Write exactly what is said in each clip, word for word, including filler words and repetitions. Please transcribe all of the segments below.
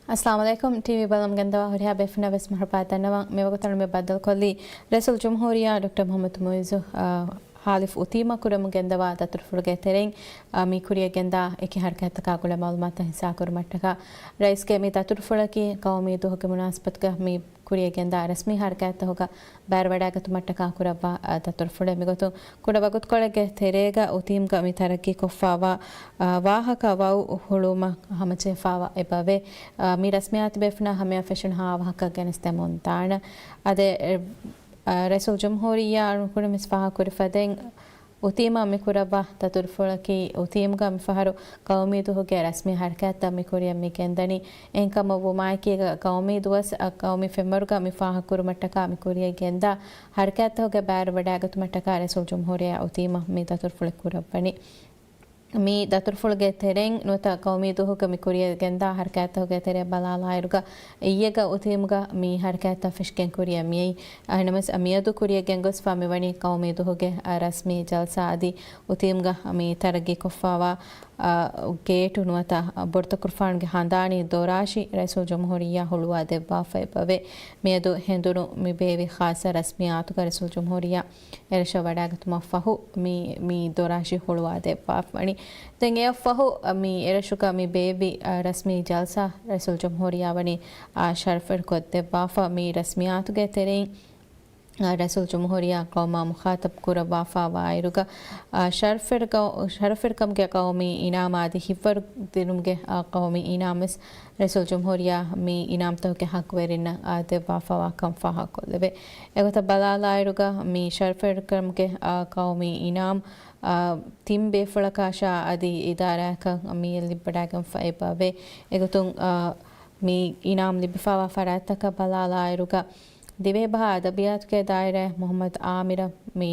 އައްސަލާމު ޢަލައިކުމް. ޓީވީ ބަލަމުން ގެންދަވާ ހުރިހާ ބޭފުންނަށް ވެސް މަރުޙަބާ ދަންނަވަން. މިވަގުތު އަޅުގަނޑު ބައްދަލުކޮށްލީ ރައީސުލްޖުމްހޫރިއްޔާ ޑޮކްޓަރ މުޙައްމަދު މުޢިއްޒު، އާ، ހާލިފް އުތީމަ ކުރަމުން ގެންދަވާ ދަތުރުފުޅުގެ ތެރެއިން، އާ، މި ކުރިޔަށް ގެންދާ އެކި ޙަރަކާތްތަކާ ގުޅޭ މަޢުލޫމާތު ހިއްސާކުރުމަށްޓަކާ. ރައީސްގެ މި ދަތުރުފުޅަކީ ޤައުމީ ދުވަހުގެ މުނާސަބަތުގަ މި ކުރިޔަށް ގެންދާ ރަސްމީ ޙަރަކާތްތަކުގަ ބައިވެރިވަޑައިގަތުމަށްޓަކާ ކުރައްވާ، އާ، ދަތުރުފުޅެއް. މިގޮތުން ކުޑަ ވަގުތުކޮޅެއްގެ ތެރޭގަ އުތީމްގަ މި ތަރައްގީކޮށްފާވާ، އާ، ވާހަކަ ވައު ހުޅުވުމަށް ހަމަޖެހިފާވާ އެބަވޭ. އާ، މި ރަސްމިއްޔާތު ބޭފުނާ ހަމަޔަށް ފެށުނު ހާ ވާހަކަ ގެނެސްދެމުން ދާނެ. އަދި، އެ، އާ، ރައީސުލްޖުމްހޫރިއްޔާ އަޅުގަނޑު މިސް ފާހަގަކުރި ފަދައިން، އުތީމަށް މި ކުރައްވާ ދަތުރުފުޅަކީ، އުތީމްގަ މިފަހަރު ޤައުމީ ދުވަހުގެ ރަސްމީ ޙަރަކާތްތައް މި ކުރިޔަށް މި ގެންދަނީ. އެހެންކަމަށް ވުމާއެކީގަ، ޤައުމީ ދުވަސް، އަ، ޤައުމީ ފެންވަރުގަ މި ފާހަގަކުރުމަށްޓަކާ މި ކުރިޔަށް ގެންދާ ޙަރަކާތްތަކުގެ ބައިވެރިވަޑައިގަތުމަށްޓަކާ ރައީސުލްޖުމްހޫރިއްޔާ އުތީމަށް މި ދަތުރުފުޅެއް ކުރައްވަނީ. މި ދަތުރުފުޅުގެ ތެރެއިން ނުވަތަ ޤައުމީ ދުވަހުގަ މި ކުރިޔަށް ގެންދާ ޙަރަކާތްތަކުގެ ތެރެއަށް ބަލާލާއިރުގަ، އިއްޔެގަ އުތީމްގަ މި ޙަރަކާތްތައް ފެށިގެން ކުރިޔަށް މިއައީ. އަހަނަމަސް މިއަދު ކުރިޔަށް ގެންގޮސްފަ މިވަނީ ޤައުމީ ދުވަހުގެ، އަ، ރަސްމީ ޖަލްސާ އަދި އުތީމްގަ މި ތަރައްގީކޮށްފާވާ، އަ، ގޭޓު ނުވަތަ ބޮޑުތަކުރުފާނުގެ ހަނދާނީ ދޮރާށި ރައީސުލްޖުމްހޫރިއްޔާ ހުޅުވާ ދެއްވާފަ އެބަވޭ. މިއަދު ހެނދުނު މި ބޭއްވި ޚާއްޞަ ރަސްމިއްޔާތުގަ ރައީސުލްޖުމްހޫރިއްޔާ އެރަށަށް ވަޑައިގަތުމަށްފަހު މި، މި ދޮރާށި ހުޅުވާ ދެއްވާފަ ވަނީ. ދެން އެއަށްފަހު މި އެރަށުގަ މި ބޭއްވި، އަ، ރަސްމީ ޖަލްސާ ރައީސުލްޖުމްހޫރިއްޔާ ވަނީ، އާ، ޝަރަފްވެރިކޮށްދެއްވާފަ. މި ރަސްމިއްޔާތުގެ ތެރެއިން، އާ، ރައީސުލްޖުމްހޫރިއްޔާ ޤައުމާ މުޚާޠަބް ކުރައްވާފާވާއިރުގަ، އާ، ޝަރަފްވެރިކަ-، ޝަރަފްވެރިކަމުގެ ޤައުމީ އިނާމާ އަދި ހިތްވަރު ދިނުމުގެ، އާ، ޤައުމީ އިނާމްވެސް ރައީސުލްޖުމްހޫރިއްޔާ މި އިނާމްތަކުގެ ޙައްޤުވެރިންނަށް، އާ، ދެއްވާފާވާކަން ފާހަގަކޮށްލެވޭ. އެގޮތަށް ބަލާލާއިރުގަ މި ޝަރަފްވެރިކަމުގެ، އާ، ޤައުމީ އިނާމް، އާ، ތިން ބޭފުޅަކާށާ އަދި އިދާރާއަކަށް މިއަށް ލިބިވަޑައިގެންފަ އެބަވޭ. އެގޮތުން، އާ، މި އިނާމް ލިބިފާވާ ފަރާތްތަކަށް ބަލާލާއިރުގަ، ދިވެހިބަހާ އަދަބިއްޔާތުގެ ދާއިރާއިން މުޙައްމަދު އާމިރަށް މި،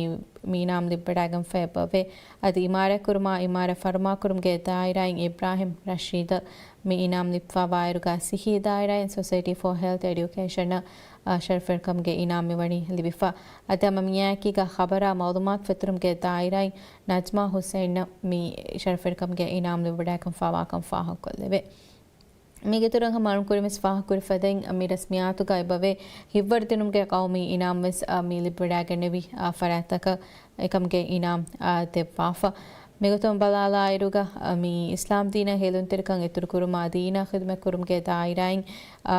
މި އިނާމް ލިބިވަޑައިގެންފަ އެބަވޭ. އަދި އިމާރާތްކުރުމާ އިމާރާތް ފަރުމާކުރުމުގެ ދާއިރާއިން އިބްރާހިމް ރަޝީދަށް މި އިނާމް ލިބިފާވާއިރުގަ، ސިއްހީ ދާއިރާއިން ސޮސައިޓީ ފޯ ހެލްތް އެޑިއުކޭޝަނަށް، އާ، ޝަރަފްވެރިކަމުގެ އިނާމް މިވަނީ ލިބިފަ. އަދި ހަމަ މިއާއެކީގަ ޚަބަރާ މަޢުލޫމާތު ފެތުރުމުގެ ދާއިރާއިން ނަޖްމާ ހުސައިނަށް މި ޝަރަފްވެރިކަމުގެ އިނާމް ލިބިވަޑައިގެންފާވާކަން ފާހަގަކޮށްލެވޭ. މީގެއިތުރުން ހަމަ އަޅުން ކުރިމިސް ފާހަގަކުރި ފަދައިން، މި ރަސްމިއްޔާތުގައި އެބަވޭ ހިތްވަރުދިނުމުގެ ޤައުމީ އިނާމްވެސް، އާ، މި ލިބިވަޑައިގެންނެވި، އާ، ފަރާތްތަކަށް އެކަމުގެ އިނާމް، އާ، ދެއްވާފަ. މިގޮތުން ބަލާލާއިރުގަ، އާ، މި އިސްލާމްދީނަށް ހެލުންތެރިކަން އިތުރުކުރުމާ ދީނާ ޚިދުމަތްކުރުމުގެ ދާއިރާއިން، އާ،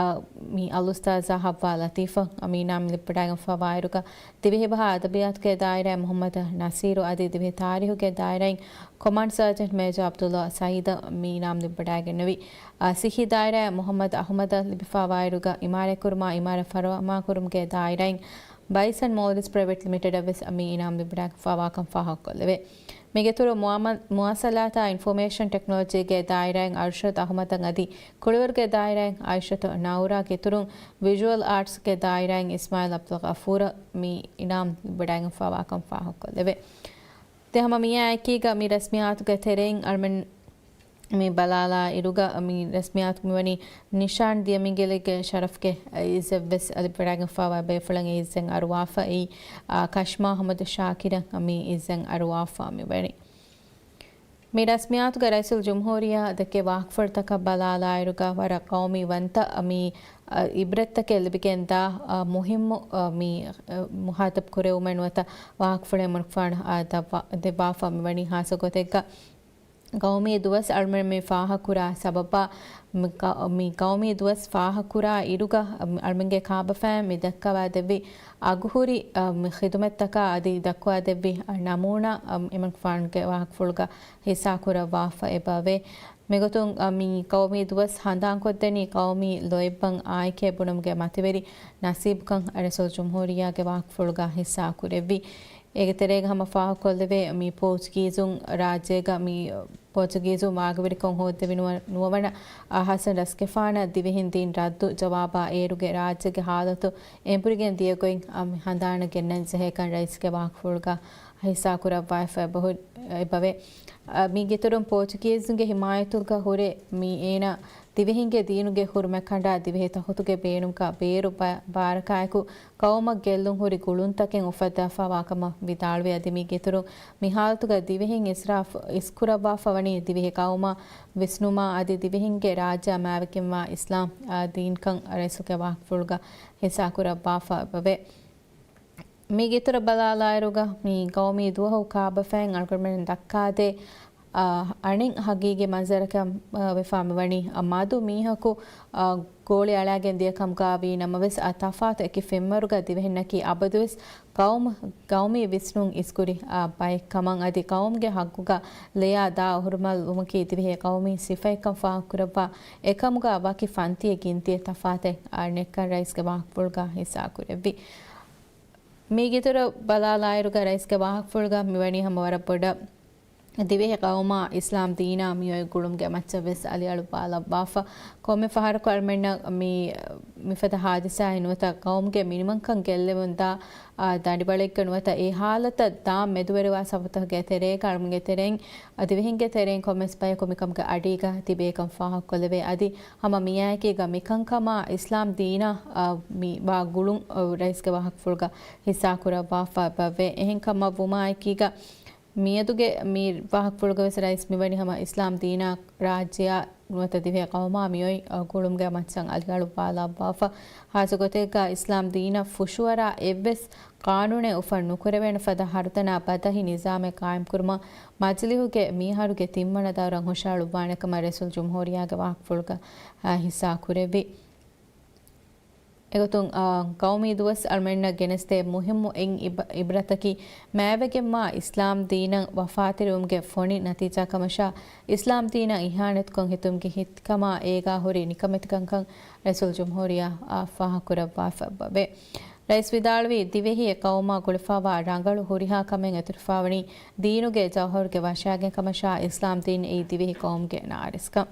މި އަލްއުސްތާޛާ ޙައްވާ ލަތީފަށް މި އިނާމް ލިބިވަޑައިގެންފަވާއިރުގަ، ދިވެހިބަހާ އަދަބިއްޔާތުގެ ދާއިރާއިން މުޙައްމަދު ނަޞީރު އަދި ދިވެހި ތާރީޚުގެ ދާއިރާއިން ކޮމާންޑް ސާޖެންޓް މޭޖަރ ޢަބްދުﷲ ސަޢީދަށް މި އިނާމް ލިބިވަޑައިގެންނެވި. އާ، ސިއްހީ ދާއިރާއިން މުޙައްމަދު އަޙުމަދަށް ލިބިފާވާއިރުގަ، އިމާރާތްކުރުމާ އިމާރާތް ފަރުމާކުރުމުގެ ދާއިރާއިން ބައިސަން މޯލްޑިވްސް ޕްރައިވެޓް ލިމިޓެޑަށްވެސް މި އިނާމް ލިބިވަޑައިގެންފާވާކަން ފާހަގަކޮށްލެވޭ. މީގެއިތުރު މުއާމަ-، މުވާޞަލާތާ އިންފޮމޭޝަން ޓެކްނޮލޮޖީގެ ދާއިރާއިން އަރްޝަދް އަޙުމަދަށް އަދި ކުޅިވަރުގެ ދާއިރާއިން އާއިޝަތު ނައުރާގެ އިތުރުން ވިޒުއަލް އާޓްސްގެ ދާއިރާއިން އިސްމާއިލް ޢަބްދުލްޣަފޫރަށް މި އިނާމް ވަޑައިގެންފާވާކަން ފާހަގަކޮށްލެވޭ. ދެ ހަމަ މިއާއެކީގަ މި ރަސްމިއްޔާތުގެ ތެރެއިން އަޅުމެން މި ބަލާލާ އިރުގަ މި ރަސްމިއްޔާތު މިވަނީ ނިޝާން ދިޔަމިންގިލެއްގެ ޝަރަފްގެ އިއްޒަށްވެސް ލިބިވަޑައިގެންފާވާ ބޭފުޅަށް އެ އިއްޒަށް އަރުވާފައި، އާ، ކަޝްމާ އަޙްމަދު ޝާކިރަށް މި އިއްޒަށް އަރުވާފާ މިވަނީ. މި ރަސްމިއްޔާތުގަ ރައީސުލްޖުމްހޫރިއްޔާ ދެއްކޭ ވާހަކަފުޅުތަކަށް ބަލާލާއިރުގަ ވަރަށް ޤައުމީ ވަންތަ މި، އަ، އިބްރަތްތަކެއް ލިބިގެންދާ، އަ، މުހިއްމު، އަ، މި، އަ، މުޚާޠަބް ކުރެވުމެއް ނުވަތަ ވާހަކަފުޅެއް އަޅުގަނޑު ދައްވާ-، ދެއްވާފަ މިވަނީ ހާއްސަ ގޮތެއްގަ. ޤައުމީ ދުވަސް އަޅުމެން މި ފާހަގަކުރާ ސަބަބާ، މި ޤަ-، މި ޤައުމީ ދުވަސް ފާހަގަކުރާ އިރުގަ، އަ، އަޅުމެންގެ ކާބަފައިން މި ދައްކަވާދެއްވި އަގުހުރި، އަ، މި ޚިދުމަތްތަކާ އަދި ދައްކަވާދެއްވި، އަ، ނަމޫނާ، އަ، އެމަނިކުފާނުގެ ވާހަކަފުޅުގަ ހިއްސާކުރައްވާފަ އެބަވޭ. މިގޮތުން، އަ، މި ޤައުމީ ދުވަސް ހަނދާންކޮށްދެނީ ޤައުމީ ލޯތްބަށް އާއެކޭ ބުނުމުގެ މަތިވެރި ނަސީބުކަން ރައީސުލްޖުމްހޫރިއްޔާގެ ވާހަކަފުޅުގަ ހިއްސާކުރެއްވި. އޭގެ ތެރޭގަ ހަމަ ފާހަގަކޮށްލެވޭ، މި ޕޯޗުގީޒުން ރާއްޖޭގަ މި ޕޯޗުގީޒުން ވާގިވެރިކޮށް ހޯއްދެވި ނުވަ-، ނުވަވަނަ، އާ، ހަސަން ރަސްގެފާނަށް ދިވެހިން ދިން ރައްދު ޖަވާބާ އޭރުގެ ރާއްޖޭގެ ހާލަތު އެނބުރިގެން ދިޔަގޮތް އަ، މި ހަނދާނަށް ގެންނަން ޖެހޭކަން ރައީސްގެ ވާހަކަފުޅުގަ، ހިއްސާކުރައްވާފަ އެބަހު-، އެބަވޭ. އަ، މީގެއިތުރުން ޕޯޗުގީޒުންގެ ހިމާޔަތުގަ ހުރެ މި އޭނާ ދިވެހިންގެ ދީނުގެ ހުރުމަތް ކަނޑާ ދިވެހި ތަޚުތުގެ ބޭނުމަކާ ބޭރު ބަ-، ބާރަކާއެކު ޤައުމަށް ގެއްލުން ހުރި ގުޅުންތަކެއް އުފައްދާފައިވާކަމަށް ވިދާޅުވި. އަދި މީގެއިތުރުން މި ހާލަތުގަ ދިވެހިން އިސްރާފް އިސްކުރައްވާފަ ވަނީ ދިވެހި ޤައުމާ ވިސްނުމާ އަދި ދިވެހިންގެ ރާއްޖެއާ މާތްވެގެންވާ އިސްލާމް، އާ، ދީންކަން ރައީސުގެ ވާހަކަފުޅުގަ ހިއްސާކުރައްވާފަ އެބަވޭ. މީގެއިތުރަށް ބަލާލާއިރުގަ މި ޤައުމީ ދުވަހު ކާބަފައިން އަޅުގަނޑުމެން ދައްކާދޭ، އާ، އަނެއް ހަގީގީ މަންޒަރަކަށް، އާ، ވެފާ މިވަނީ، އާ، މަދު މީހަކު، އާ، ގޯޅި އަޅާގެން ދިޔަ ކަމުގަ ވީ ނަމަވެސް، އާ، ތަފާތު އެކި ފެންވަރުގަ ދިވެހިންނަކީ އަބަދުވެސް ޤައުމު-، ޤައުމީ ވިސްނުން އިސްކުރި، އާ، ބައެއް ކަމަށް އަދި ޤައުމުގެ ހައްގުގަ ލެޔާ ދާ އޮހޮރުމަލުވުމަކީ ދިވެހި ޤައުމީ ސިފައެއްކަން ފާހަގަކުރައްވާ އެކަމުގަ ވަކި ފަންތިއެއް ގިންތިއެއް ތަފާތެއް، އާ، ނެތްކަން ރައީސްގެ ވާހަކަފުޅުގަ ހިއްސާކުރެއްވި. މީގެއިތުރަށް ބަލާލާއިރުގަ ރައީސްގެ ވާހަކަފުޅުގަ މިވަނީ ހަމަ ވަރަށް ބޮޑަށް ދިވެހި ޤައުމާ އިސްލާމް ދީނާ މިއޮތް ގުޅުމުގެ މައްޗަށް ވެސް އަލިއަޅުއްވާލައްވާފަ. ކޮންމެ ފަހަރަކު އަޅުމެންނަށް މި، މިފަދަ ހާދިސާއެއް ނުވަތަ ޤައުމުގެ މިނިވަންކަން ގެއްލެވުން ދާ، އާ، ދަނޑިވަޅެއްގަ ނުވަތަ އެ ހާލަތަށް ދާން މެދުވެރިވާ ސަބަބުތަކުގެ ތެރޭގަ އަޅުމެންގެ ތެރެއިން، އާ، ދިވެހިންގެ ތެރެއިން ކޮންމެސް ބަޔަކު މިކަމުގެ އަޑީގަ ތިބޭކަން ފާހަގަކޮށްލެވޭ. އަދި ހަމަ މިއާއެކީގަ މިކަންކަމާ އިސްލާމް ދީނާ، އާ، މި ވާ ގުޅުން، އާ، ރައީސްގެ ވާހަކަފުޅުގަ ހިއްސާކުރައްވާފަ އެބަވޭ. އެހެންކަމަށްވުމާއެކީގަ މިއަދުގެ މި ވާހަކަފުޅުގަވެސް ރައީސް މިވަނީ ހަމަ އިސްލާމް ދީނާ ރާއްޖެއާ ނުވަތަ ދިވެހި ޤައުމާ މިއޮތް ގުޅުމުގެ މައްޗަށް އަލިއަޅުއްވާލައްވާފަ. ހާއްސަގޮތެއްގަ އިސްލާމް ދީނަށް ފުށުއަރާ އެއްވެސް ޤާނޫނެއް އުފަން ނުކުރެވޭނެ ފަދަ ހަރުދަނާ ބަދަހި ނިޒާމެއް ޤާއިމްކުރުމަށް މަޖިލީހުގެ މިއަހަރުގެ ތިންވަނަ ދައުރަށް ހުށައަޅުއްވާނެ ކަމަށް ރައީސުލްޖުމްހޫރިއްޔާގެ ވާހަކަފުޅުގަ، އާ، ހިއްސާކުރެއްވި. އެގޮތުން، އާ، ޤައުމީ ދުވަސް އަޅުމެންނަށް ގެނެސްދޭ މުހިއްމު އެއް އިބް-، އިބްރަތަކީ، މާތްވެގެންވާ އިސްލާމް ދީނަށް ވަފާތެރިވުމުގެ ފޮނި ނަތީޖާ ކަމަށާ، އިސްލާމް ދީނަށް އިހާނެތުކޮށް ހިތުމުގެ ހިތްކަމާ އޭގާ ހުރި ނިކަމެތިކަންކަން ރައީސުލްޖުމްހޫރިއްޔާ، އާ، ފާހަގަކުރައްވާފައިވޭ. ރައީސް ވިދާޅުވީ، ދިވެހި އެއް ޤައުމާ ގުޅިފައިވާ ރަނގަޅު ހުރިހާ ކަމެއް އެތުރުފާވަނީ ދީނުގެ ޖައުހަރުގެ ވަށާގެން ކަމަށާ، އިސްލާމް ދީން އެއީ ދިވެހި ޤައުމުގެ ނާރެސްކަން.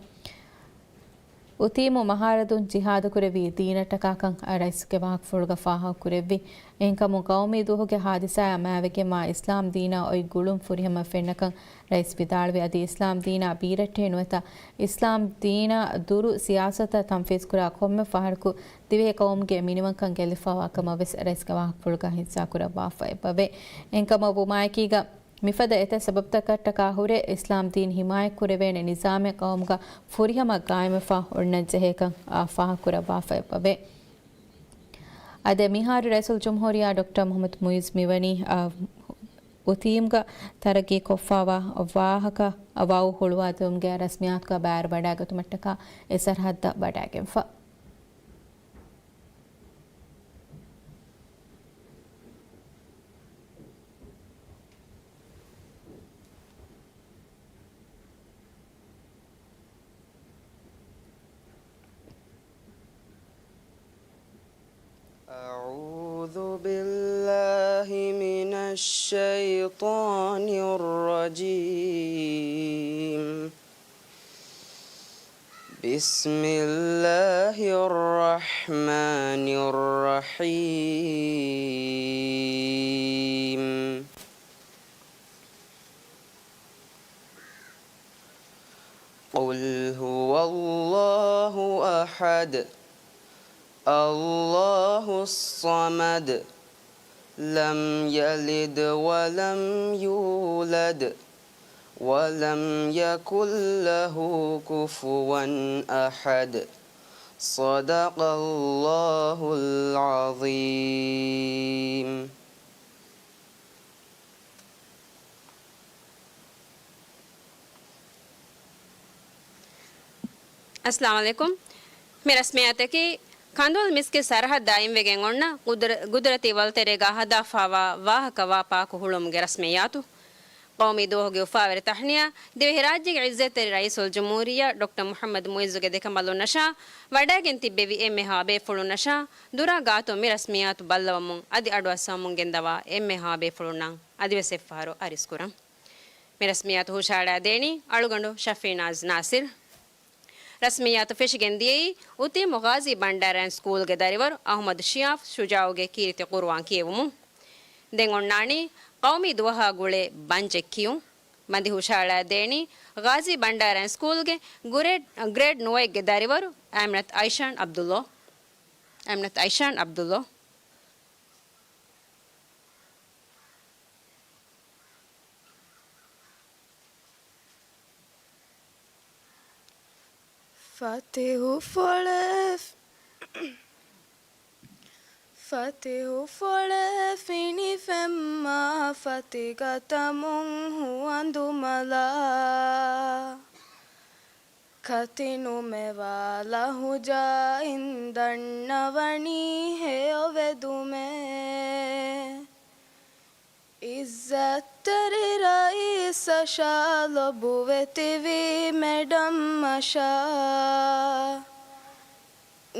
އުތީމު މަހާރަދުން ޖިހާދުކުރެއްވީ ދީނަށްޓަކާކަން ރައީސްގެ ވާހަކަފުޅުގަ ފާހަގަކުރެއްވި. އެހެންކަމުން ޤައުމީ ދުވަހުގެ ހާދިސާއާ މާތްވެގެންވާ އިސްލާމް ދީނާ އޮތް ގުޅުން ފުރިހަމަ ފެންނަކަން ރައީސް ވިދާޅުވި. އަދި އިސްލާމް ދީނާ ބީރައްޓެހި ނުވަތަ އިސްލާމް ދީނާ ދުރު ސިޔާސަތަށް ތަންފީޒްކުރާ ކޮންމެ ފަހަރަކު ދިވެހި ޤައުމުގެ މިނިވަންކަން ގެއްލިފައިވާ ކަމަށް ވެސް ރައީސްގެ ވާހަކަފުޅުގަ ހިއްސާކުރައްވާފައި އެބަވޭ. އެހެންކަމަށް ވުމާއެކީގަ، މިފަދަ އެތައް ސަބަބުތަކަށްޓަކާ ހުރެ، އިސްލާމް ދީން ހިމާޔަތްކުރެވޭނެ ނިޒާމެއް ޤައުމުގަ ފުރިހަމަ ޤާއިމްވެފަ އޮންނަންޖެހޭކަން، އާ، ފާހަގަކުރައްވާފައި އެބަވޭ. އަދި މިހާރު ރައީސުލްޖުމްހޫރިއްޔާ ޑޮކްޓަރ މުޙައްމަދު މުޢިއްޒު މިވަނީ، އާ، އުތީމްގަ ތަރައްގީކޮށްފައިވާ ވާހަކަ ވައު ހުޅުވާދިއުމުގެ ރަސްމިއްޔާތުގަ ބައިވެރިވަޑައިގަތުމަށްޓަކާ އެ ސަރަހައްދަށް ވަޑައިގެންފަ. أعوذ بالله من الشيطان الرجيم. بسم الله الرحمن الرحيم. قل هو الله أحد، الله الصمد، لم يلد ولم يولد، ولم يكن له كفوا أحد. صدق الله العظيم. އައްސަލާމު ޢަލައިކުމް. މި ރަސްމިއްޔާތަކީ ކަނދުވަލް މިސްކިތް ސަރަހައްދާ އިންވެގެން އޮންނަ ގުދުރަ-، ގުދުރަތީ ވަލުތެރޭގަ ހަދާފައިވާ ވާހަކަ ވާ ޕާކު ހުޅުވުމުގެ ރަސްމިއްޔާތު. ޤައުމީ ދުވަހުގެ އުފާވެރި ތަހްނިޔާ، ދިވެހިރާއްޖޭގެ ޢިއްޒަތްތެރި ރައީސުލްޖުމްހޫރިއްޔާ ޑޮކްޓަރ މުޙައްމަދު މުޢިއްޒުގެ ދެކަނބަލުންނަށާ ވަޑައިގެން ތިއްބެވި އެންމެހާ ބޭފުޅުންނަށާ ދުރާ ގާތުން މި ރަސްމިއްޔާތު ބައްލަވަމުން އަދި އަޑުއައްސަވަމުން ގެންދަވާ އެންމެހާ ބޭފުޅުންނަށް އަދިވެސް އެއްފަހަރު އަރިސްކުރަން. މި ރަސްމިއްޔާތު ހުށައަޅާދޭނީ އަޅުގަނޑު ޝަފީނާޒް ނާސިރް. ރަސްމިއްޔާތު ފެށިގެން ދިޔައީ އުތީމު ޣާޒީ ބަންޑާރަ އެންޑް ސްކޫލްގެ ދަރިވަރު އަޙްމަދު ޝިޔާފް ޝުޖާޢުގެ ކީރިތި ޤުރުއާން ކިޔެވުމުން. ދެން އޮންނާނީ ޤައުމީ ދުވަހާ ގުޅޭ ބަންޗެއް ކިޔުން. ބަނދި ހުށަހަޅައިދޭނީ ޣާޒީ ބަންޑާރަ ސްކޫލްގެ ގްރޭޑް، ގްރޭޑް ނުވައެއްގެ ދަރިވަރު އައިމްނަތް އައިޝާން ޢަބްދުﷲ. އައިމްނަތް އައިޝާން ޢަބްދުﷲ. ފަތިހު ފޮޅެ، ފަތިހު ފޮޅެ ފިނިފެންމާ ފަތިގަތަމުން ހުވަނދުމަލާ. ކަތި ނުމެވާ ލަހުޖާއިން ދަންނަވަނީ ހެޔޮވެދުމޭ. އިއްޒަތްތެރި ރައީސަށާ ލޮބުވެތިވީ މެޑަމްއަށާ.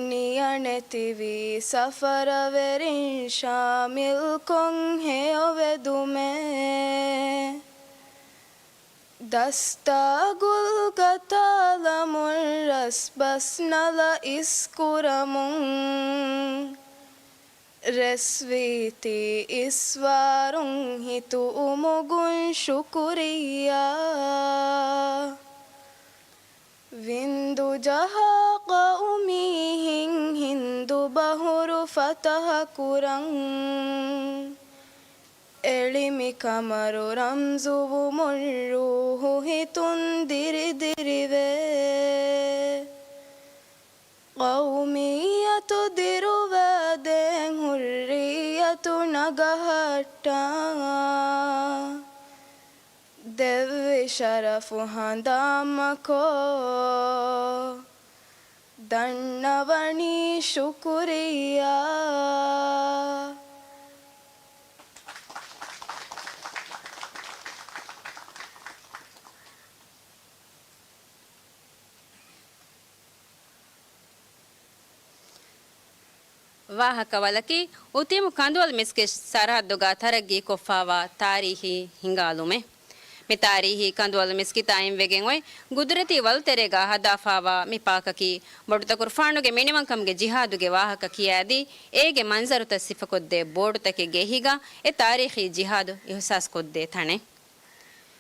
ނިޔަނެތިވީ ސަފަރަވެރިން ޝާމިލްކޮށް ހެޔޮވެދުމޭ. ދަސްތާ ގުލްގަތާލަމުން ރަސްބަސް ނަލަ އިސްކުރަމުން، ރެސްވީތީ އިސްވާރުން ހިތުއުމުގުން ޝުކުރިއްޔާ. ވިންދުޖަހާ ޤައުމީ ހިތް ހިންދުބަހުރު ފަތަހަކުރަން. އެޅިމި ކަމަރު ރަމްޒުވުމުން ރޫހު ހިތުން ދިރިދިރިވޭ. ޤައުމިއްޔަތު ދިރުވާދޭން ހުއްރިއްޔަތު ނަގަހައްޓާ. ދެއްވި ޝަރަފު ހަނދާންމަކޮށް، ދަންނަވަނީ ޝުކުރިއްޔާ. ވާހަކަ ވަލަކީ އުތީމު ކަނދުވަލު މިސްކިތް ސަރަހައްދުގަ ތަރައްގީ ކޮށްފާވާ ތާރީހީ ހިނގާލުމެއް. މި ތާރީހީ ކަނދުވަލު މިސްކިތާ އިންވެގެން އޮތް ގުދުރަތީ ވަލުތެރޭގަ ހަދާފާވާ މި ޕާކަކީ ބޮޑުތަކުރުފާނުގެ މިނިވަންކަމުގެ ޖިހާދުގެ ވާހަކަ ކިޔާދީ، އޭގެ މަންޒަރުތައް ސިފަކޮށްދޭ ބޯޑުތަކެއްގެ އެހީގަ އެ ތާރީހީ ޖިހާދު އިހުސާސްކޮށްދޭ ތަނެއް.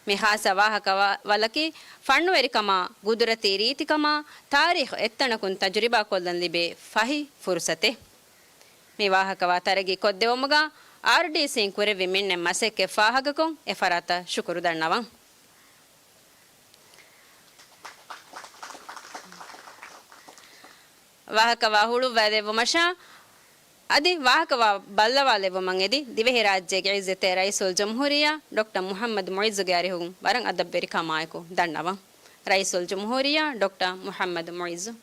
މި ޚާއްޞަ ވާހަކަ ވަ-، ވަލަކީ ފަންނުވެރިކަމާ، ގުދުރަތީ ރީތިކަމާ، ތާރީޚު އެއްތަނަކުން ތަޖުރިބާކޮށްލަން ލިބޭ ފަހި ފުރުސަތެއް. މި ވާހަކަވާ ތަރައްގީ ކޮށްދެވުމުގަ އާރްޑީސީން ކުރެއްވި މިންނެ މަސައްކަތް ފާހަގަކޮށް އެ ފަރާތަށް ޝުކުރު ދަންނަވަން. ވާހަކަވާ ހުޅުއްވާލެއްވުމަށާ އަދި ވާހަކަވާ ބައްލަވާލެއްވުމަށް އެދި، ދިވެހިރާއްޖޭގެ އިއްޒަތްތެރި ރައީސުލްޖުމްހޫރިއްޔާ ޑޮކްޓަރ މުޙައްމަދު މުޢިއްޒުގެ އަރިހުން ވަރަށް އަދަބުވެރިކަމާއެކު ދަންނަވަން. ރައީސުލްޖުމްހޫރިއްޔާ ޑޮކްޓަރ މުޙައްމަދު މުޢިއްޒު.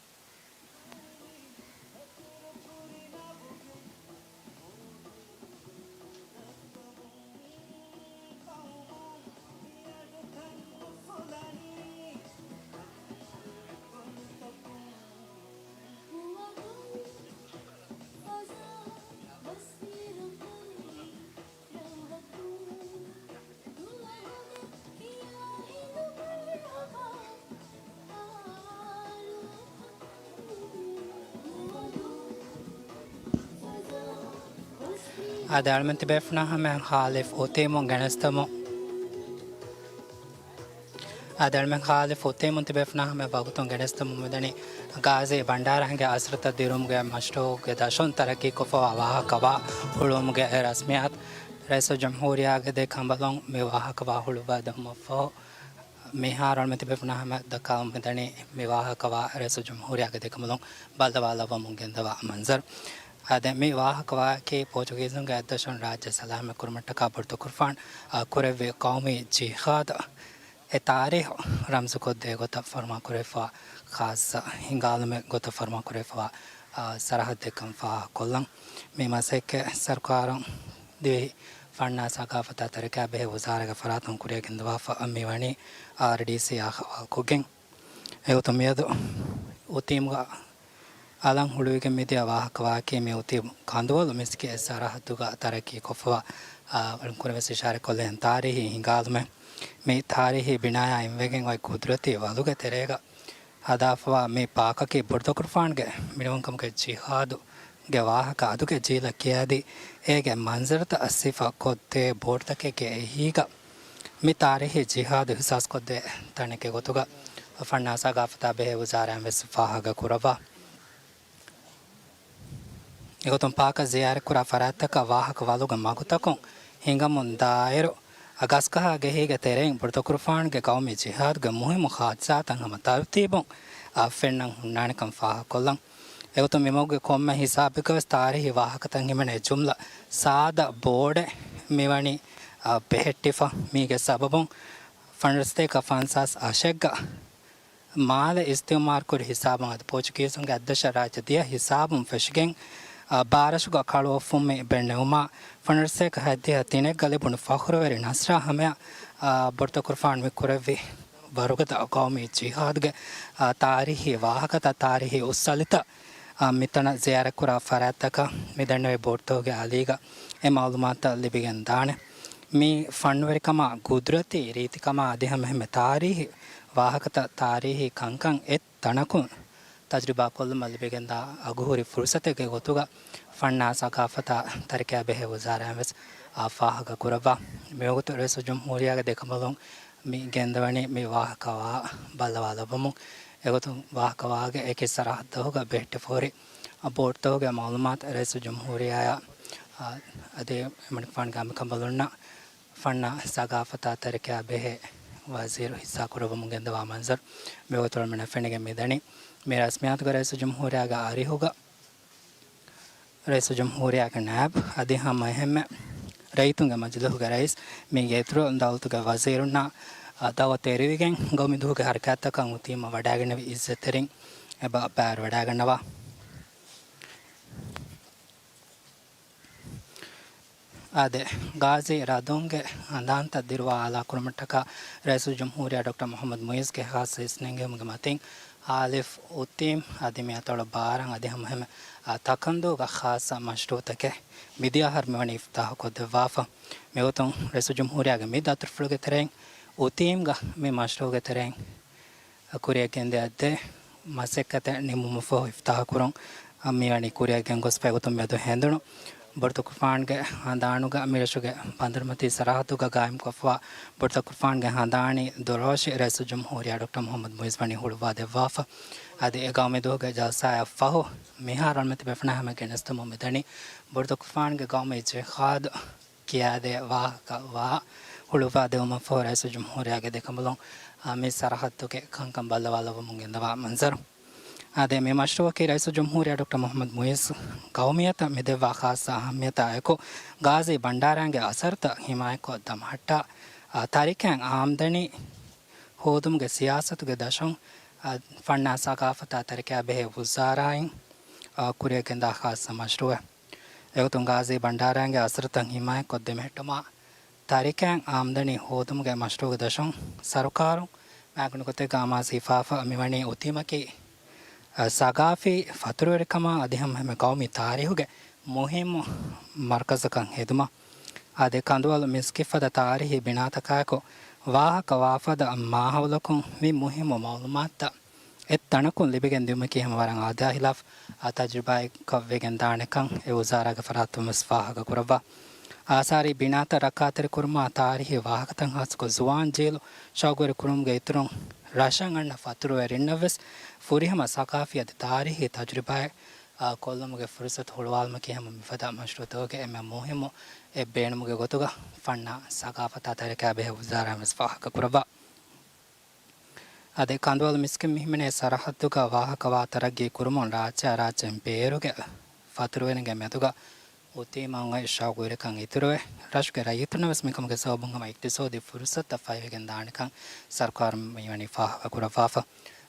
އާދެ، އަޅުމެން ތިބޭފުޅުންނާ ހަމަޔަށް ޚާލިފް އުތީމުން ގެނެސްދެމުން. އާދެ، އަޅުމެން ޚާލިފް އުތީމުން ތިބޭފުޅުންނާ ހަމަޔަށް ވަގުތުން ގެނެސްދެމުން މިދަނީ ޣާޒީ ބަންޑާރަ ހިނގާ އަސްރުތައް ދިރުމުގެ މަޝްރޫޢުގެ ދަށުން ތަރައްގީ ކޮށްފަވާ ވާހަކަވާ ހުޅުވުމުގެ އެ ރަސްމިއްޔާތު. ރައީސުލްޖުމްހޫރިއްޔާގެ ދެ ކަނބަލުން މި ވާހަކަވާ ހުޅުއްވާ ދެމުމަށްފަހު، މިހާރު އަޅުމެން ތިބޭފުޅުންނާ ހަމަޔަށް ދައްކާލަމުން މިދަނީ މި ވާހަކަވާ ރައީސުލްޖުމްހޫރިއްޔާގެ ދެ ކަނބަލުން ބައްލަވާލައްވަމުން ގެންދަވާ މަންޒަރު. އާދެ، މި ވާހަކަވާއަކީ ޕޯޗުގީޒުންގެ އަތްދަށުން ރާއްޖެ ސަލާމަތް ކުރުމަށްޓަކާ ބޮޑުތަކުރުފާނު، އާ، ކުރެއްވި ޤައުމީ ޖިހާދު އެ ތާރީޚު ރަމްޒުކޮށްދޭ ގޮތަށް ފަރުމާކުރެވިފަވާ ޚާއްޞަ ހިނގާލުމެއް ގޮތަށް ފަރުމާކުރެވިފަވާ، އާ، ސަރަހައްދެއްކަން ފާހަގަކޮށްލަން. މި މަސައްކަތް ސަރުކާރުން ދިވެހި ފަންނާ ސަގާފަތާ ތަރިކައާ ބެހޭ ވުޒާރާގެ ފަރާތުން ކުރިއަށް ގެންދަވާފަ މިވަނީ އާރްޑީސީ އާ ހަވާލުކޮށްގެން. އެގޮތުން މިއަދު އުތީމުގަ އަލަށް ހުޅުވިގެން މިދިޔަ ވާހަކަވާއަކީ މި އުތީމު ކަނދުވަލު މިސްކިތް ސަރަހައްދުގަ ތަރައްގީ ކޮށްފަވާ، އާ، އަޅުން ކުރިން ވެސް އިޝާރަތްކޮށްލި ތާރީހީ ހިނގާލުމެއް. މި ތާރީހީ ބިނާޔާ އިންވެގެން އޮތް ގުދުރަތީ ވަލުގެ ތެރޭގަ ހަދާފަވާ މި ޕާކަކީ ބޮޑުތަކުރުފާނުގެ މިނިވަންކަމުގެ ޖިހާދު ގެ ވާހަކަ އަދުގެ ޖީލަށް ކިޔާދީ، އޭގެ މަންޒަރުތައް ސިފަ ކޮށްދޭ ބޯޑުތަކެއްގެ އެހީގަ މި ތާރީހީ ޖިހާދު އިހްސާސްކޮށްދޭ ތަނެއްގެ ގޮތުގަ ފަންނާ ސަގާފަތާ ބެހޭ ވުޒާރާއިން ވެސް ފާހަގަ ކުރައްވާ. އެގޮތުން ޕާކަށް ޒިޔާރަތްކުރާ ފަރާތްތަކަށް ވާހަކަ ވަލުގެ މަގުތަކުން ހިނގަމުން ދާއިރު، އަ، ގަސްގަހާ ގެހީގެ ތެރެއިން ބުރުދަކުރުފާނުގެ ގައުމީ ޖިހާދުގެ މުހިއްމު ހާދިސާތައް ހަމަ ތަރުތީބުން، އަ، ފެންނަން ހުންނާނެކަން ފާހަގަކޮށްލަން. އެގޮތުން މިމަގުގެ ކޮންމެ ހިސާބެއްގަވެސް ތާރީހީ ވާހަކަތައް ހިމެނޭ ޖުމްލަ ސާދަ ބޯޑެއް މިވަނީ، އަ، ބެހެއްޓިފަ. މީގެ ސަބަބުން ފަންރަސްތޭކަ ފަންސާސް އަށެއްގަ މާލެ އިސްތިއުމާރުކުރި ހިސާބުން އަދި ޕޯޗުގީޒުންގެ އަތްދަށަށް ރާއްޖެ ދިޔަ ހިސާބުން ފެށިގެން، އާ، ބާރަށުގަ ކަޅުއޮށްފުންމި ބެންނެވުމާ، ފަނަރަސޭކަ ހަތްދިހަ ތިނެއްގަ ލިބުނު ފަޚުރުވެރި ނަސްރާ ހަމަޔަށް، އާ، ބޮޑުތަކުރުފާނު މި ކުރެއްވި ވަރުގަދަ ގައުމީ ޖިހާދުގެ، އާ، ތާރީހީ ވާހަކަތައް، ތާރީހީ އުއްސަލިތައް، އާ، މިތަނަށް ޒިޔާރަތްކުރާ ފަރާތްތަކަށް މިދެންނެވި ބޯޑުތަކުގެ އަލީގަ އެ މައުލޫމާތުތައް ލިބިގެން ދާނެ. މި ފަންނުވެރިކަމާ، ގުދުރަތީ ރީތިކަމާ އަދި ހަމަ އެހެންމެ ތާރީހީ ވާހަކަތައް، ތާރީހީ ކަންކަން އެއް ތަނަކުން ތަޖުރިބާ ކޮށްލުމަށް ލިބިގެންދާ އަގުހުރި ފުރުސަތެއްގެ ގޮތުގަ ފަންނާ ސަގާފަތާ ތަރިކަޔާ ބެހޭ ވުޒާރާއިން ވެސް އާ ފާހަގަ ކުރައްވާ. މިވަގުތު ރައީސުލްޖުމްހޫރިއްޔާގެ ދެކަނބަލުން މި ގެންދަވަނީ މި ވާހަކަވާ ބައްލަވާލައްވަމުން. އެގޮތުން ވާހަކަވާގެ އެކި ސަރަހައްދަހުގަ ބެހެއްޓިފަހުރި ބޯޑުތަކުގެ މައުލޫމާތު ރައީސުލްޖުމްހޫރިއްޔާއާ، އާ، އަދި އެމަނިކުފާނުގެ އަނބިކަނބަލުންނަށް ފަންނާ ސަގާފަތާ ތަރިކަޔާ ބެހޭ ވަޒީރު ހިއްސާކުރައްވަމުން ގެންދަވާ މަންޒަރު މިވަގުތު މިނަށް ފެނިގެން މިދަނީ. މި ރަސްމިއްޔާތުގަ ރައީސުލްޖުމްހޫރިއްޔާގެ އަރިހުގަ ރައީސުލްޖުމްހޫރިއްޔާގެ ނާއިބު އަދި ހަމަ އެހެންމެ ރައްޔިތުންގެ މަޖިލިހުގެ ރައީސް މީގެ އިތުރު ދައުލަތުގެ ވަޒީރުންނާ ދައުވަތު އެރިވިގެން ގައުމީ ދުވަހުގެ ހަރަކާތްތަކަށް އުތީމަ ވަޑައިގެންނެވި އިއްޒަތްތެރިން އެބަ ބައިވެރިވަޑައިގަންނަވާ. އާދެ، ޣާޒީ ރަދުންގެ ހަނދާންތައް ދިރުވާ އާލާކުރުމަށްޓަކާ ރައީސުލްޖުމްހޫރިއްޔާ ޑޮކްޓަރ މުޙައްމަދު މުޢިއްޒުގެ ޚާއްޞަ އިސްނެންގެވުމުގެ މަތިން އާލިފް އުތީމް އަދި މި އަތޮޅު ބާރަން އަދި ހަމަ އެހެންމެ ތަކަންދޫގަ ޚާއްޞަ މަޝްރޫޢުތަކެއް މިދިޔަ އަހަރު މިވަނީ އިފްތާޙު ކޮށްދެއްވާފަ. މިގޮތުން ރައީސުލްޖުމްހޫރިއްޔާގެ މި ދަތުރުފުޅުގެ ތެރެއިން އުތީމްގަ މި މަޝްރޫޢުގެ ތެރެއިން ކުރިއަށް ގެންދިޔަ ދެ މަސައްކަތެއް ނިމުމަށްފަހު އިފްތާޙު ކުރުން މިވަނީ ކުރިއަށް ގެންގޮސްފަ. އެގޮތުން މިއަދު ހެނދުނު ބޮޑުތަކުރުފާނުގެ ހަނދާނުގަ މިރަށުގެ ބަނދަރުމަތީ ސަރަހައްދުގަ ގާއިމްކޮށްފަވާ ބޮޑުތަކުރުފާނުގެ ހަނދާނީ ދޮރޯށި ރައީސުލްޖުމްހޫރިއްޔާ ޑޮކްޓަރ މުޙައްމަދު މުޢިއްޒު ވަނީ ހުޅުވާ ދެއްވާފަ. އަދި އެ ގައުމީ ދުވަހުގެ ޖަލްސާއަށް ފަހު މިހާރު އަޅުމެތި ބޭފުޅުންނާ ހަމަ ގެނެސްދެމުން މިދަނީ ބޮޑުތަކުރުފާނުގެ ގައުމީ ޖިހާދު ކިޔާދޭ ވާހަކަ ވާ ހުޅުވާ ދެވުމަށްފަހު ރައީސުލްޖުމްހޫރިއްޔާގެ ދެކަނބަލުން، އާ، މި ސަރަހައްދުގެ ކަންކަން ބައްލަވާލައްވަމުން ގެންދަވާ މަންޒަރު. އާދެ، މި މަޝްރޫޢަކީ ރައީސުލްޖުމްހޫރިއްޔާ ޑޮކްޓަރ މުޙައްމަދު މުޢިއްޒު ގައުމިއްޔަތަށް މިދެއްވާ ޚާއްޞަ އަހައްމިއްޔަތާ އެކު، ޣާޒީ ބަންޑާރައިންގެ އަސަރުތައް ހިމާޔަތްކޮށް ދަމަހައްޓާ، އާ، ތަރިކައިން އާމްދަނީ ހޯދުމުގެ ސިޔާސަތުގެ ދަށުން، އާ، ފަންނާ ސަގާފަތާ ތަރިކަޔާ ބެހޭ ވުޒާރާއިން، އާ، ކުރިއަށް ގެންދާ ޚާއްޞަ މަޝްރޫޢެއް. އެގޮތުން ޣާޒީ ބަންޑާރައިންގެ އަސަރުތައް ހިމާޔަތްކޮށް ދެމެހެއްޓުމާ، ތަރިކައިން އާމްދަނީ ހޯދުމުގެ މަޝްރޫޢުގެ ދަށުން ސަރުކާރުން މާގަނޑު ގޮތެއްގަ އަމާޒު ހިފާފަ މިވަނީ އުތީމަކީ، އަ، ސަގާފީ ފަތުރުވެރިކަމާ އަދި ހަމަ އެހެންމެ ގައުމީ ތާރީހުގެ މުހިއްމު މަރުކަޒަކަށް ހެދުމަށް. އާދެ، ކަނދުވަލު މިސްކިތް ފަދަ ތާރީހީ ބިނާތަކާއެކު ވާހަކަ ވާފަދަ މާހައުލަކުން މި މުހިއްމު މައުލޫމާތުތައް އެއް ތަނަކުން ލިބިގެން ދިއުމަކީ ހަމަ ވަރަށް އާދައިހިލާފު، އާ، ތަޖުރިބާއެއްކަށް ވެގެން ދާނެކަން އެ ވުޒާރާގެ ފަރާތުން ވެސް ފާހަގަ ކުރައްވާ. އާސާރީ ބިނާތައް ރައްކާތެރިކުރުމާ، ތާރީހީ ވާހަކަތައް ހާއްސަކޮށް ޒުވާން ޖީލު ޝައުގުވެރި ކުރުމުގެ އިތުރުން، ރަށަށް އަންނަ ފަތުރުވެރިންނަށް ވެސް ފުރިހަމަ ސަގާފީ އަދި ތާރީހީ ތަޖުރިބާއެއް، އާ، ކޮށްލުމުގެ ފުރުސަތު ހުޅުވާލުމަކީ ހަމަ މިފަދަ މަޝްރޫޢުތަކުގެ އެންމެ މުހިއްމު އެއް ބޭނުމުގެ ގޮތުގަ ފަންނާ ސަގާފަތާ ތަރިކަޔާ ބެހޭ ވުޒާރާއިން ވެސް ފާހަގަ ކުރައްވާ. އަދި ކަނދުވަލު މިސްކިތް މިހިމެނޭ ސަރަހައްދުގަ ވާހަކަ ވާ ތަރައްގީ ކުރުމުން ރާއްޖެއާ ރާއްޖޭން ބޭރުގެ ފަތުރުވެރިންގެ މެދުގަ އުތީމަށް އޮތް ޝައުގުވެރިކަން އިތުރުވެ، ރަށުގެ ރައްޔިތުންނަށް ވެސް މިކަމުގެ ސަބަބުން ހަމަ އިޤްތިޞާދީ ފުރުސަތުތައް ފައިވެގެން ދާނެކަން ސަރުކާރުން މިވަނީ ފާހަގަ ކުރައްވާފަ.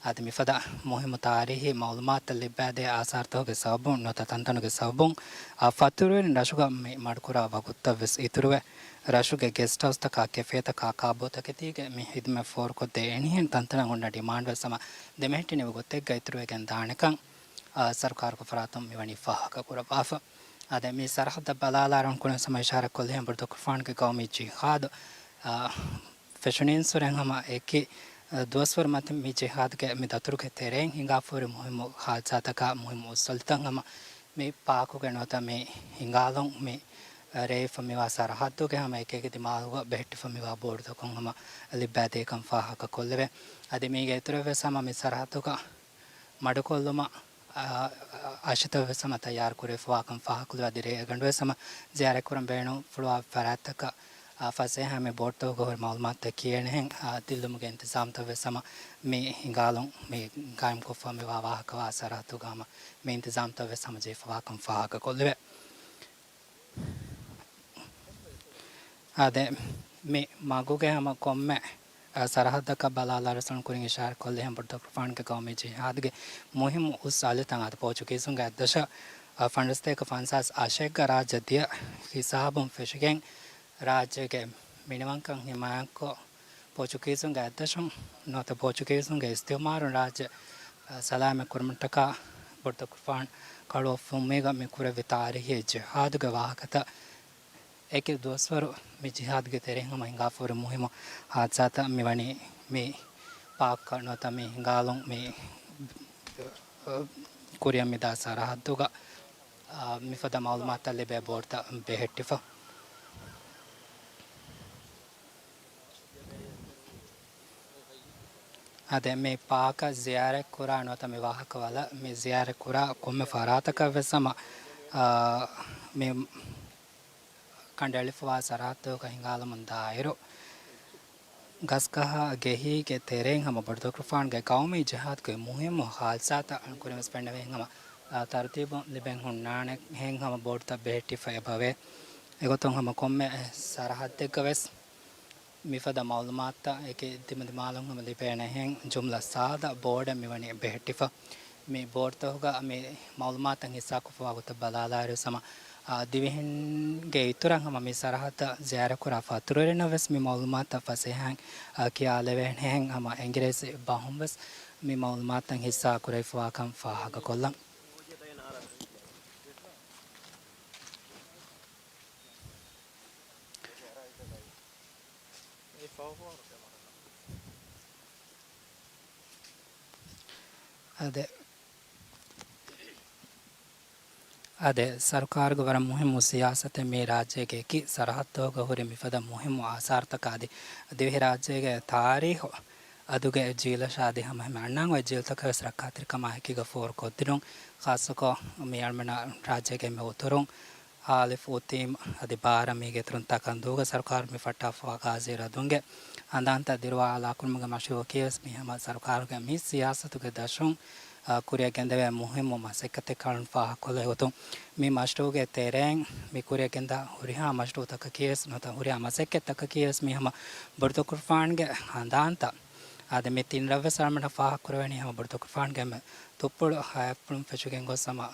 އަދި މިފަދަ މުހިއްމު ތާރީހީ މައުލޫމާތުތައް ލިއްބާދޭ އާސާރުތަކުގެ ސަބަބުން ނުވަތަ ތަންތަނުގެ ސަބަބުން، އާ، ފަތުރުވެރިން ރަށުގަ މި މަޑުކުރާ ވަގުތުތައް ވެސް އިތުރުވެ، ރަށުގެ ގެސްޓް ހައުސްތަކާ، ކެފޭތަކާ، ކާބޯތަކެތީގެ މި ހިދުމަތް ފޯރުކޮށްދޭ އެންހެން ތަންތަނަށް ހުންނަ ޑިމާންޑް ވެސް ހަމަ ދެމެހެއްޓިނެވި ގޮތެއްގަ އިތުރުވެގެން ދާނެކަން، އާ، ސަރުކާރުގެ ފަރާތުން މިވަނީ ފާހަގަ ކުރައްވާފަ. އާދެ، މި ސަރަހައްދަށް ބަލާލާ ރަނގަޅު ކުރިން ހަމަ އިޝާރާތް ކޮށްލިހެން ބޮޑުތަކުރުފާނުގެ ގައުމީ ޖިހާދު، އާ، ފެށުނީންސުރެން ހަމަ އެކި، އާ، ދުވަސްވަރު މަތިން މި ޖިހާދުގެ މި ދަތުރުގެ ތެރެއިން ހިނގާފަހުރި މުހިއްމު ހާދިސާތަކާ މުހިއްމު އުއްސަލިތައް ހަމަ މި ޕާކުގެ ނުވަތަ މި ހިނގާލުން މި ރޭވިފަ މިވާ ސަރަހައްދުގެ ހަމަ އެކި އެކި ދިމާލުގަ ބެހެއްޓިފަ މިވާ ބޯޑުތަކުން ހަމަ ލިއްބާދޭކަން ފާހަގަކޮށްލެވޭ. އަދި މީގެ އިތުރަށް ވެސް ހަމަ މި ސަރަހައްދުގަ މަޑުކޮށްލުމަށް، އާ، އަށިތައް ވެސް ހަމަ ތައްޔާރު ކުރެވިފަވާކަން ފާހަގަކޮށްލެވޭ. އަދި ރޭގަނޑު ވެސް ހަމަ ޒިޔާރަތްކުރަން ބޭނުންފުޅުވާ ފަރާތްތަކަށް، އާ، ފަސޭހައިން މި ބޯޑުތަކުގަ ހުރި މައުލޫމާތުތައް ކިޔޭނެހެން، އާ، ދިއްލުމުގެ އިންތިޒާމްތައް ވެސް ހަމަ މި ހިނގާލުން މި ގާއިމްކޮށްފަ މިވާ ވާހަކަ ވާ ސަރަހައްދުގަ ހަމަ މި އިންތިޒާމްތައް ވެސް ހަމަ ޖެހިފަވާކަން ފާހަގަކޮށްލެވޭ. އާދެ، މި މަގުގެ ހަމަ ކޮންމެ، އަ، ސަރަހައްދަކަށް ބަލާލާ ރަސްކުރިން އިޝާރާތްކޮށްލި ހަމަ ބޮޑުތަކުރުފާނުގެ ގައުމީ ޖިހާދުގެ މުހިއްމު އުސް އަލިތައް އަދި ޕޯޗުގީޒުންގެ އަތްދަށަށް، އަ، ފަންރަސްތޭކަ ފަންސާސް އަށެއްގަ ރާއްޖެ ދިޔަ ހިސާބުން ފެށިގެން ރާއްޖޭގެ މިނިވަންކަން ހިމާޔަތްކޮށް، ޕޯޗުގީޒުންގެ އަތްދަށުން ނުވަތަ ޕޯޗުގީޒުންގެ އިސްތިއުމާރުން ރާއްޖެ، އަ، ސަލާމަތް ކުރުމަށްޓަކާ ބޮޑުތަކުރުފާނު ކަޅުއޮށްފުމީގަ މި ކުރެއްވި ތާރީހީ ޖިހާދުގެ ވާހަކަތައް އެކި ދުވަސްވަރު މި ޖިހާދުގެ ތެރެއިން ހަމަ ހިނގާފަ ހުރި މުހިއްމު ހާދިސާތައް މިވަނީ މި ޕާކަށް ނުވަތަ މި ހިނގާލުން މި ކުރިއަށް މިދާ ސަރަހައްދުގަ، އާ، މިފަދަ މައުލޫމާތުތައް ލިބޭ ބޯޑުތައް ބެހެއްޓިފަ. އާދެ، މި ޕާކަށް ޒިޔާރަތްކުރާ ނުވަތަ މި ވާހަކަ ވަލަށް މި ޒިޔާރަތްކުރާ ކޮންމެ ފަރާތަކަށް ވެސް ހަމަ، އާ، މި ކަނޑައެޅިފަވާ ސަރަހައްދުގަ ހިނގާލަމުން ދާއިރު، ގަސްގަހާ ގެހީގެ ތެރެއިން ހަމަ ބޮޑުތަކުރުފާނުގެ ގައުމީ ޖިހާދުގެ މުހިއްމު ހާދިސާތައް ކުރިން ވެސް ފެންނަވައި ހަމަ، އާ، ތަރުތީބުން ލިބެން ހުންނާނެ ހެން ހަމަ ބޯޑުތައް ބެހެއްޓިފަ އެބަވޭ. އެގޮތުން ހަމަ ކޮންމެ ސަރަހައްދެއްގަ ވެސް މިފަދަ މައުލޫމާތުތައް އެކި ދިމަދިމާލުން ހަމަ ލިބޭނެހެން ޖުމްލަ ސާދަ ބޯޑެއް މިވަނީ ބެހެއްޓިފަ. މި ބޯޑުތަކުގަ މި މައުލޫމާތުތައް ހިއްސާކޮށްފަވާ ގޮތަށް ބަލާލާއިރު ހަމަ، އާ، ދިވެހިންގެ އިތުރަށް ހަމަ މި ސަރަހައްދަށް ޒިޔާރަތްކުރާ ފަތުރުވެރިންނަށް ވެސް މި މައުލޫމާތުތައް ފަސޭހައިން، އާ، ކިޔާލެވޭނެހެން ހަމަ އެނގިރޭސި ބަހުން ވެސް މި މައުލޫމާތުތައް ހިއްސާ ކުރެވިފަވާކަން ފާހަގަކޮށްލަން. އާދެ، އާދެ، ސަރުކާރުގެ ވަރަށް މުހިއްމު ސިޔާސަތެއް މި ރާއްޖޭގެ އެކި ސަރަހައްދުގަ ހުރި މިފަދަ މުހިއްމު އާސާރުތަކާ އަދި ދިވެހިރާއްޖޭގެ ތާރީހު އަދުގެ ޖީލަށާ އަދި ހަމަ އެންމެ އަންނަން އޮތް ޖީލުތަކަށް ވެސް ރައްކާތެރިކަމާ އެކީގަ ފޯރުކޮށްދިނުން، ޚާއްޞަކޮށް މި އަޅަމެންނަށް ރާއްޖޭގެ އެންމެ އުތުރުން އާލިފް، އުތީމް އަދި ބާރަ މީގެ އިތުރުން ތަކަންދޫގަ ސަރުކާރު މި ފައްޓާފަވާ ގާޒީ ރަދުންގެ ހަނދާންތައް ދިރުވާލާކުރުމުގެ މަޝްރޫއަކީ ވެސް މި ހަމަ ސަރުކާރުގެ މި ސިޔާސަތުގެ ދަށުން، އާ، ކުރިއަށް ގެންދެވޭ މުހިއްމު މަސައްކަތެއް ކަން ފާހަގަކޮށްލަ އެގޮތުން މި މަޝްރޫއުގެ ތެރެއިން މި ކުރިއަށް ގެންދާ ހުރިހާ މަޝްރޫއުތަކަކީ ވެސް ނުވަތަ ހުރިހާ މަސައްކަތްތަކަކީ ވެސް މި ހަމަ ބޮޑުތަކުރުފާނުގެ ހަނދާންތައް އާދެ، މި ތިން ރަށް ވެސް އަޅަމެންނަށް ފާހަގަކުރެވެނީ ހަމަ ބޮޑުތަކުރުފާނުގެ އެންމެ ތުއްޕުޅު ހަޔާތްޕުޅުން ފެށިގެން ގޮސް ހަމަ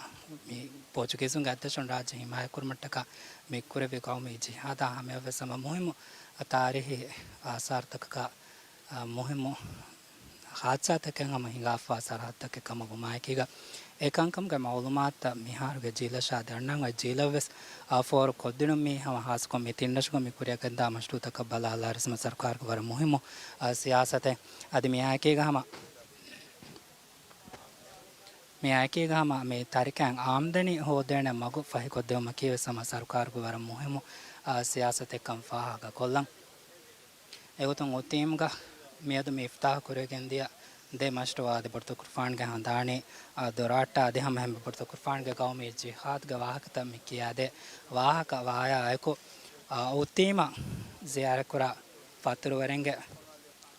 މި ޕޯޗުގީޒުންގެ އަތްދަށުން ރާއްޖެ ހިމާޔަތްކުރުމަށްޓަކާ މި ކުރެއްވި ގައުމީ ޖިހާދާ ހަމަޔަށް ވެސް ހަމަ މުހިއްމު ތާރީހީ އާސާރުތަކަކާ، އާ، މުހިއްމު ހާދިސާތަކެއް ހަމަ ހިނގާފަވާ ސަރަހައްދަކެއް ކަމަށް ވުމާއެކީގަ، އެކަންކަމުގެ މައުލޫމާތުތައް މިހާރުގެ ޖީލަށާ އަދި އަންނަން އޮތް ޖީލަށް ވެސް، އާ، ފޯރު ކޮށްދިނުން މީ ހަމަ ހާއްސަކޮށް މި ތިން ރަށުގަ މި ކުރިއަށް ގެންދާ މަޝްރޫއުތަކަށް ބަލާލާއިރު ހަމަ ސަރުކާރުގެ ވަރަށް މުހިއްމު، އާ، ސިޔާސަތެއް. އަދި މިއާއެކީގަ ހަމަ، މިއާއެކީގަ ހަމަ މި ތަރިކައިން އާމްދަނީ ހޯދޭނެ މަގު ފަހިކޮށްދެވުމަކީ ވެސް ހަމަ ސަރުކާރުގެ ވަރަށް މުހިއްމު، އާ، ސިޔާސަތެއްކަން ފާހަގަކޮށްލަން. އެގޮތުން އުތީމްގަ މިއަދު މި އިފްތާހު ކުރެވިގެންދިޔަ ދެ މަޝްރޫއާ އަދި ބޮޑުތަކުރުފާނުގެ ހަނދާނީ، އާ، ދޮރާއްޓާ އަދި ހަމަ އެންމެ ބޮޑުތަކުރުފާނުގެ ގައުމީ ޖިހާދުގެ ވާހަކަތައް މި ކިޔާދޭ ވާހަކަ ވާޔާ އެކު، އާ، އުތީމަށް ޒިޔާރަތްކުރާ ފަތުރުވެރިންގެ،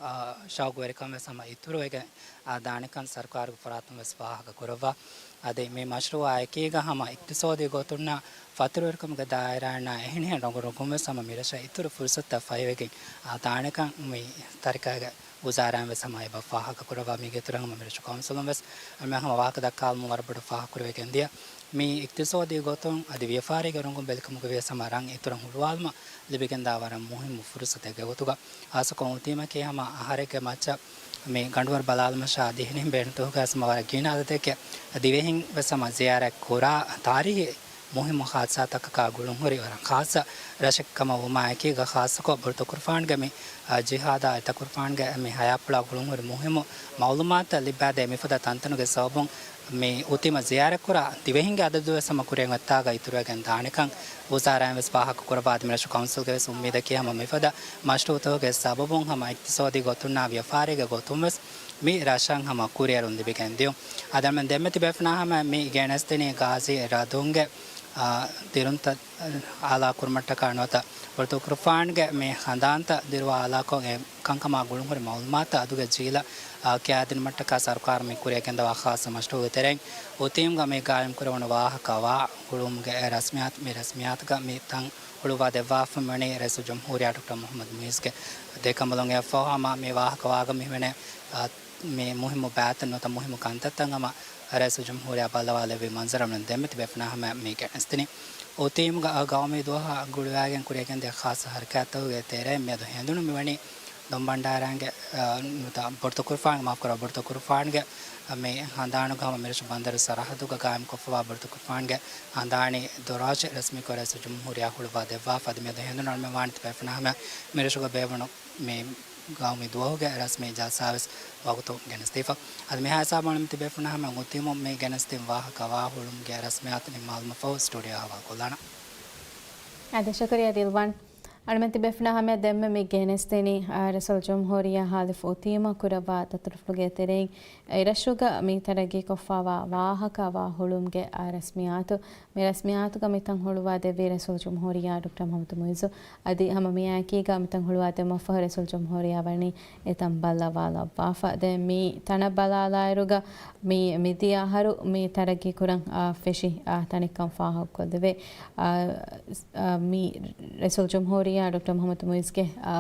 އާ، ޝައުގުވެރިކަން ވެސް ހަމަ އިތުރުވެގެން، އާ، ދާނެކަން ސަރުކާރުގެ ފަރާތުން ވެސް ފާހަގަ ކުރައްވާ. އަދި މި މަޝްރޫއާ އެކީގަ ހަމަ އިޤްތިޞާދީ ގޮތުންނާ ފަތުރުވެރިކަމުގެ ދާއިރާއިންނާ އެހެނިހެން ރޮނގު ރޮނގުން ވެސް ހަމަ މިރަށަށް އިތުރު ފުރުސަތުތައް ފަހިވެގެން، އާ، ދާނެކަން މި ތަރިކައިގެ ވުޒާރާއިން ވެސް ހަމަ އެބަ ފާހަގަ ކުރައްވާ. މީގެ އިތުރަށް ހަމަ މިރަށު ކައުންސިލުން ވެސް އަޅަމެން ހަމަ ވާހަކަ ދައްކާލުމުން ވަރަށް ބޮޑަށް ފާހަގަ ކުރެވިގެން ދިޔަ. މީ އިޤްތިޞާދީ ގޮތުން އަދި ވިޔަފާރީގެ ރޮނގުން ބެލިކަމުގަ ވިޔަސް ހަމަ ރަށް އިތުރަށް ހުޅުވާލުމަށް ލިބިގެންދާ ވަރަށް މުހިއްމު ފުރުސަތެއްގެ ގޮތުގަ. ހާއްސަކޮށް އުތީމަކީ ހަމަ އަހަރެއްގެ މައްޗަށް މި ގަނޑުވަރު ބަލާލުމަށާ އަދި އެހެނިހެން ބޭނުންތަކުގަ ހަމަ ވަރަށް ގިނަ އަދަދެއްގެ ދިވެހިން ވެސް ހަމަ ޒިޔާރަތް ކުރާ ތާރީހީ މުހިއްމު ހާދިސާތަކަކާ ގުޅުންހުރި ވަރަށް ޚާއްޞަ ރަށެއް ކަމަށް ވުމާއެކީގަ، ޚާއްޞަކޮށް ބޮޑުތުކުރުފާންގެ މި، އާ، ޖިހާދާ އެތަކުރުފާންގެ މި ހަޔާތްޕުޅާ ގުޅުންހުރި މުހިއްމު މައުލޫމާތުތައް ލިއްބާދޭ މިފަދަ ތަންތަނުގެ ސަބަބުން މި އުތީމަށް ޒިޔާރަތްކުރާ ދިވެހިންގެ އަދަދުވެސް ހަމަ ކުރިއަށް އޮތްތާގަ އިތުރުވެގެން ދާނެކަން ވުޒާރާއިން ވެސް ފާހަގަކުރައްވާ، އަދި މިރަށު ކައުންސިލްގެ ވެސް އުއްމީދަކީ ހަމަ މިފަދަ މަޝްރޫއުތަކުގެ ސަބަބުން ހަމަ އިޤްތިޞާދީ ގޮތުންނާ ވިޔަފާރީގެ ގޮތުން ވެސް މި ރަށަށް ހަމަ ކުރިއެރުން ލިބިގެން ދިޔުން. އަދި އަޅުމެން ދެންމެ ތިބޭފުޅުންނާ ހަމަ މި ގެނެސްދިނީ ގާޒީ ރަދުންގެ، އާ، ދިރުންތައް އާލާ ކުރުމަށްޓަކާ ނުވަތަ ބޮޑުތުކުރުފާންގެ މި ހަނދާންތައް ދިރުވާ އާލާކޮށް އެ ކަންކަމާ ގުޅުންހުރި މައުލޫމާތު އަދުގެ ޖީލަށް، އާ، ކިޔާދިނުމަށްޓަކާ ސަރުކާރުން މި ކުރިއަށް ގެންދަވާ ޚާއްޞަ މަޝްރޫއުގެ ތެރެއިން އުތީމްގަ މި ގާއިމްކުރެވުނު ވާހަކަ ވާ ހުޅުވުމުގެ ރަސްމިއްޔާތު، މި ރަސްމިއްޔާތުގަ މި ތަން ހުޅުވާ ދެއްވާފަ ވަނީ ރައީސުލްޖުމްހޫރިއްޔާ ޑޮކްޓަރ މުޙައްމަދު މުޢިއްޒުގެ ދެކަނބަލުން އެއަށްފަހު ހަމަ މި ވާހަކަ ވާގަ މިވެނެ، އާ، މި މުހިއްމު ބައިތައް ނުވަތަ މުހިއްމު ކަންތައްތައް ހަމަ ރައީސުލްޖުމްހޫރިއްޔާ ބައްލަވާލެއްވި މަންޒަރު އަޅުމެން ދެންމެ ތިބޭފުޅުންނާ ހަމަ މި ގެނެސްދިނީ. އުތީމްގަ ގައުމީ ދުވަހާ ގުޅުވާގެން ކުރިއަށް ގެންދިޔަ ޚާއްޞަ ހަރަކާތްތަކުގެ ތެރެއިން މިއަދު ހެނދުނު މިވަނީ ދޮންބަންޑާރައިންގެ، އާ، ނުވަތަ ބޮޑުތުކުރުފާން، މާފުކުރާ، ބޮޑުތުކުރުފާންގެ މި ހަނދާނުގަ ހަމަ މިރަށު ބަނދަރު ސަރަހައްދުގަ ގާއިމްކޮށްފަވާ ބޮޑުތުކުރުފާންގެ ހަނދާނީ ދޮރާށި ރަސްމީކޮށް ރައީސުލްޖުމްހޫރިއްޔާ ހުޅުވާ ދެއްވާފަ. އަދި މިއަދު ހެނދުނު އަޅުމެން ވާނީ ތިބޭފުޅުންނާ ހަމަ މިރަށުގަ ބޭއްވުނު މި ގައުމީ ދުވަހުގެ ރަސްމީ ޖަލްސާވެސް ވަގުތު ގެނެސްދީފަ. އަދި މިހާ ހިސާބުން އަޅުމެން ތިބޭފުޅުންނާ ހަމަ އުތީމު މި ގެނެސްދިން ވާހަކަ ވާ ހުޅުމުގެ ރަސްމިއްޔާތު ނިންމާލުމަށްފަހު ސްޓޫޑިއޯ ހަވާލުކޮށްލާނަން. އާދެ، ޝުކުރިއްޔާ ދިލްވާން. އަޅުމެން ތިބޭފުޅުންނާ ހަމަ ދެންމެ މި ގެނެސްދިނީ، އާ، ރައީސުލްޖުމްހޫރިއްޔާ ހާލިފް އުތީމަށް ކުރައްވާ ދަތުރުފުޅުގެ ތެރެއިން އެރަށުގަ މި ތަރައްގީކޮށްފަވާ ވާހަކަ ވާ ހުޅުމުގެ، އާ، ރަސްމިއްޔާތު. މި ރަސްމިއްޔާތުގަ މިތަން ހުޅުވާ ދެއްވީ ރައީސުލްޖުމްހޫރިއްޔާ ޑޮކްޓަރ މުޙައްމަދު މުޢިއްޒު. އަދި ހަމަ މިއާއެކީގަ މިތަން ހުޅުވާ ދެއްވުމަށްފަހު ރައީސުލްޖުމްހޫރިއްޔާ ވަނީ އެތަން ބައްލަވާލައްވާފަ. ދެން މި ތަނަށް ބަލާލާއިރުގަ މި މިދިޔަ އަހަރު މި ތަރައްގީކުރަން، އާ، ފެށި، އާ، ތަނެއްކަން ފާހަގަކޮށްލެވޭ. އާ، އާ، މި ރައީސުލްޖުމްހޫރިއްޔާ ޑޮކްޓަރ މުޙައްމަދު މުޢިއްޒުގެ، އާ،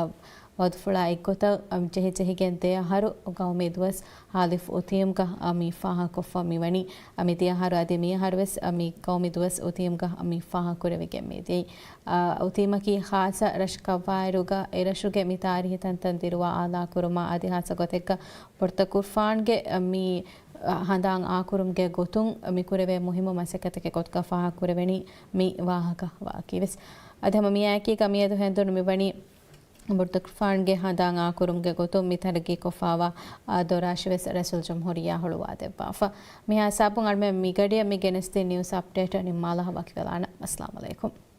ވައުދުފުޅާ އެއްގޮތަށް، އަ، ޖެހި ޖެހިގެން ދެ އަހަރު ގައުމީ ދުވަސް ހާލިފް އުތީމްގަ، އަ، މި ފާހަގަކޮށްފަ މިވަނީ. އަ، މިދިޔަ އަހަރު އަދި މި އަހަރުވެސް، އަ، މި ގައުމީ ދުވަސް އުތީމްގަ، އަ، މި ފާހަގަކުރެވިގެން މިދިޔައީ. އަ، އުތީމަކީ ޚާއްޞަ ރަށަކަށްވާއިރުގަ އެރަށުގެ މި ތާރީހީ ތަންތަން ދިރުވާ އާލާކުރުމާ އަދި ހާއްސަ ގޮތެއްގަ ބޮޑުތުކުރުފާންގެ، އަ، މި، އަ، ހަނދާން އާކުރުމުގެ ގޮތުން މި ކުރެވޭ މުހިއްމު މަސައްކަތެއްގެ ގޮތުގަ ފާހަގަކުރެވެނީ މި ވާހަކަ ވާކީވެސް. އަދި ހަމަ މިއާއެކީގަ މިއަދު ހެނދުނު މިވަނީ ބޮޑުތުކުރުފާންގެ ހަނދާން އާކުރުމުގެ ގޮތުން މި ތަރައްގީކޮށްފަވާ، އާ، ދޮރާށިވެސް ރައީސުލްޖުމްހޫރިއްޔާ ހުޅުވާދެއްވާފަ. މިހާ ހިސާބުން އަޅުމެން މިގަޑިއަށް މި ގެނެސްދިން ނިއުސް އަޕްޑޭޓް ނިންމާލާ ވަކިވެލާނަން. އައްސަލާމު ޢަލައިކުމް.